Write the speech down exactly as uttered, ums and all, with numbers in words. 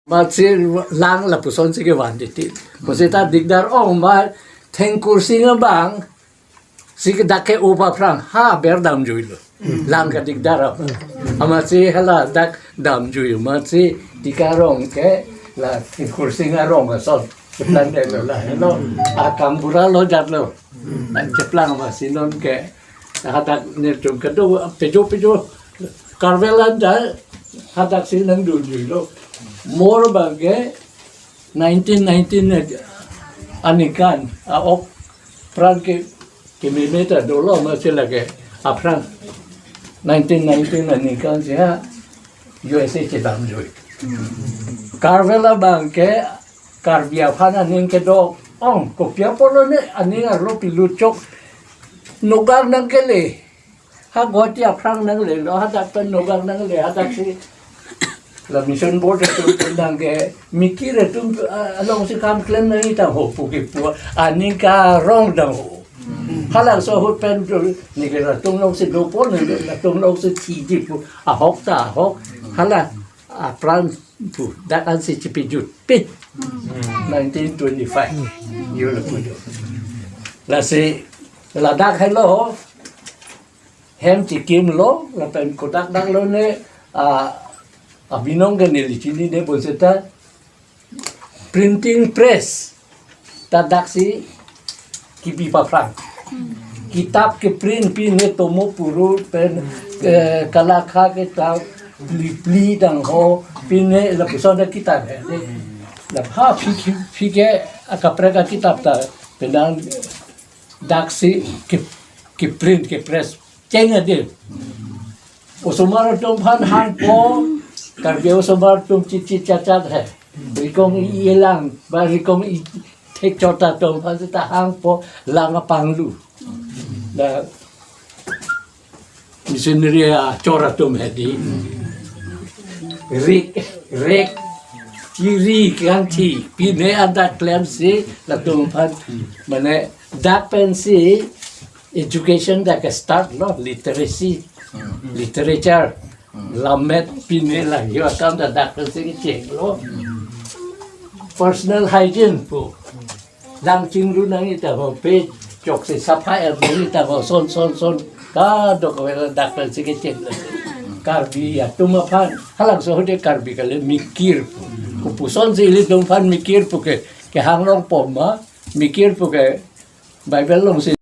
Amatsi lang lapusonsi kevan titi. Pusita dikdar ong ma thengkur sing abang. Si ke dak ke-o aphrang ha ber damjuilo. Lang ke dikdar ap. Amatsi hala dak damjui amatsi Tika Rong ke la thengkur sing arong ason. Cheplang detlo la, no. Akam bura lo jatlo. Cheplang amatsi non ke hadak netum kedo pejo pejo karvelan ja hadaksi nangdunjuilo. Mo abang ke nineteen nineteen aningkan a-ok aphrang ke kememe ta dolo amatsi lake aphrang nineteen nineteen aningkan si ha U S A chedamjui. Karvel abang ke Karbi aphan aning kedo ong kopi apotlo ne aning arlo piluchok nogar nangkele. Ha Guwahati aphrang nanglelo, hadak pen nogar nangle, hadaksi la mission board atum pen nangke mikir atum, ah, alongsi kam klem nangji tangho pu kipu aning karong tangho. Halabangso ahut pen tu neke latum alongsi dopo ne, latum alongsi thiji pu ahok ta ahok. Hala apran pu dak ansi chipijut pi. Nineteen twenty-five. Yo lapu jo. Lasi ladak helo hem chikimlo, lapen kodak daklo ne, ah, abinong ke neli chinine bonseta printing press ta daksi kibi paphrang. Kitap keprint pine tomo puru pen, eh, kalakha kitap pli pli tangho pine lapuson ta kitap he. La pha phi phi ke akaprek akitap ta penang daksi ke, keprint kepress cheng adil. Osomar atum aphan hangpo, Karbi osomar atum chit chit chat chat he. Rikong i-elang, ba rikong ithek chot atum aphan seta hangpo lang apanglu. La missionary achor atum hedi. Rik, rik, chiri kangthi, pine adak klemsi latum aphan, mane dak pensi education dak start lo, literacy, literature, lammet pine lang yo akam ta dak pensi kechenglo. Personal hygiene pu. Lang chinglu nangji tangho, pe choksi sapha er nangji tangho, son son son kadokave dak pensi kecheng. Karbi atum aphan halabangso ahut ke Karbi kali mikir pu. Kopusonsi ilitum aphan mikir pu ke, kehang rong pom ma, mikir pu ke Bible alongsi